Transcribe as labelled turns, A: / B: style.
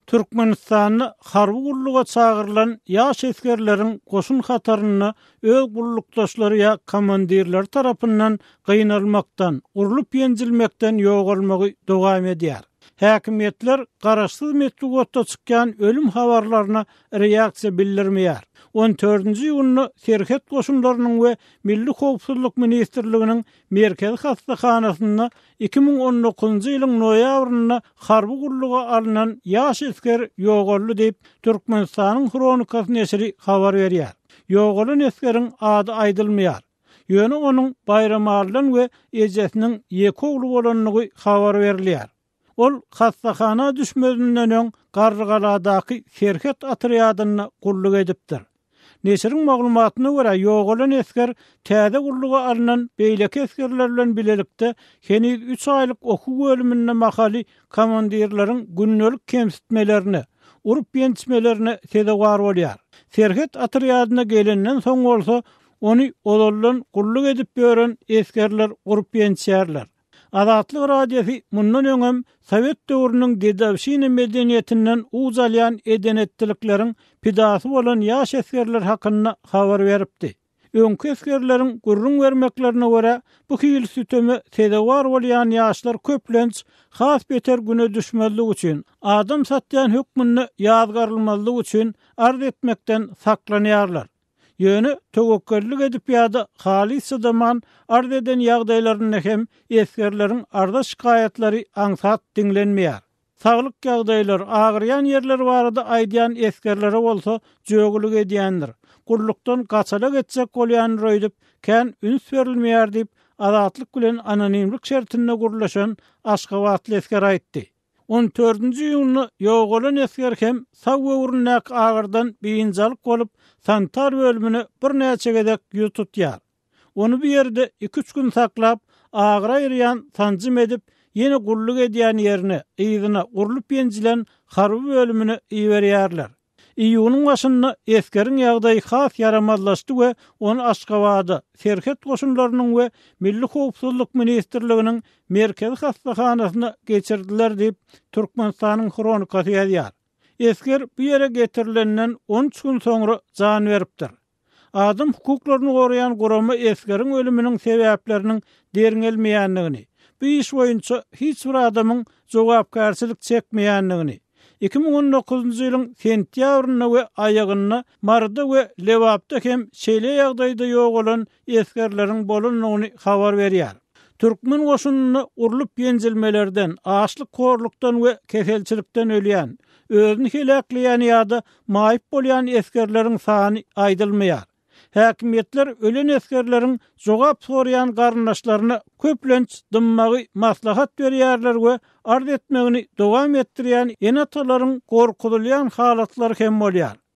A: Türkmenistanda harby gulluga çagyrylan ýaş esgerleriň goşun hatarynda öz gullukdaşlary ýa komandirleri tarapyndan gynalmakdan, urlup-ýenjilmekden ýogalmagy dowam edýär. Häkimiýetler garaşsyz metbugatda çykýan ölüm habarlaryna reaksiýa bildirmeýär. On dördünji iýunda Serhet goşunlarynyň we Milli howpsuzlyk ministrliginiň Merkezi hassahanasynda 2019-njy ýylyň noýabrynda harby gulluga alnan ýaş esger ýogaldy diýip, Türkmenistanyň Hronikasy neşiri habar berýär. Ýogalan esgeriň ady aýdylmaýar. Ýöne onuň Baýramalydan we ejesiniň ýeke ogly bolandygy habar berilýär. Ol hassahana düşmezinden öň Garrygaladaky serhet otrýadynda gulluk edipdir. Neşiriň maglumatyna görä, ýogalan esger täze gulluga alnan beýleki esgerler bilen bilelikde heniz üç aýlyk okuw bölüminde mahaly komandirleriň gündelik kemsitmelerine, urup-ýençmelerine sezewar bolýar. Serhet otrýadyna gelenden soň bolsa, ony ozaldan gulluk edip ýören esgerler urup-ýençýärler. Azatlyk Radiosy mundan öňem sowet döwrüniň dedowşina medeniýetinden uç alýan eden-etdilikleriň pidasy bolan ýaş esgerler hakynda habar beripdi. Öňki esgerleriň gürrüň bermeklerine görä, bu hili süteme sezewar bolýan ýaşlar köplenç has beter güne düşmezlik üçin, adam satýan hökmünde ýazgarylmazlyk üçin arz etmekden saklanýarlar. Ýöne töwekgellik edip ýa-da halys çydaman arz eden ýagdaýlarynda hem esgerleriň arza-şikaýatlary aňsat diňlenmeýär. Saglyk ýagdaýlary, agyrýan ýerleri barada aýdýan esgerlere bolsa jögülik edýändir, gullukdan gaçalak etjek bolýandyr öýdüp, kän üns berilmeýär diýip, Azatlyk bilen anonimlik şertinde gürleşen aşgabatly esger aýtdy. On dördünji iýunda ýogalan esger hem sag böwründäki agyrdan biynjalyk bolup, sanitar bölümine birnäçe gezek ýüz tutýar. Ony bu ýerde iki-üç gün saklap, agyry aýyrýan sanjym edip, ýene gulluk edýän ýerine, yzyna, urlup-ýenjilen harby bölümine iberýärler. Iýunyň başynda esgeriň ýagdaýy has ýaramazlaşdy we ony Aşgabada, Serhet goşunlarynyň we Milli howpsuzlyk ministrliginiň Merkezi hassahanasyna geçirdiler diýip, Türkmenistanyň Hronikasy ýazýar. Esger bu ýere getirilenden 13 gün soňra jan beripdir. Adam hukuklaryny goraýan gurama esgeriň ölüminiň sebäpleriniň derňelmeýändigini, bu iş boýunça hiç bir adamyň jogapkärçilik çekmeýändigini, 2019-njy ýylyň sentýabrynda we aýagynda Maryda we Lebapda hem şeýle ýagdaýda ýogalan esgerleriň bolandygyny habar berýär. Türkmen goşunynda urlup-ýenjilmelerden, açlyk-horlukdan we keselçilikden ölýän, özüni heläkleýän ýa-da maýyp bolýan esgerleriň sany aýdylmaýar. Häkimiýetler ölen esgerleriň jogap soraýan garyndaşlaryna köplenç dymmagy maslahat berýärler we arz etmegini dowam etdirýän ene-atalaryň gorkuzylýan halatlary hem bolýar.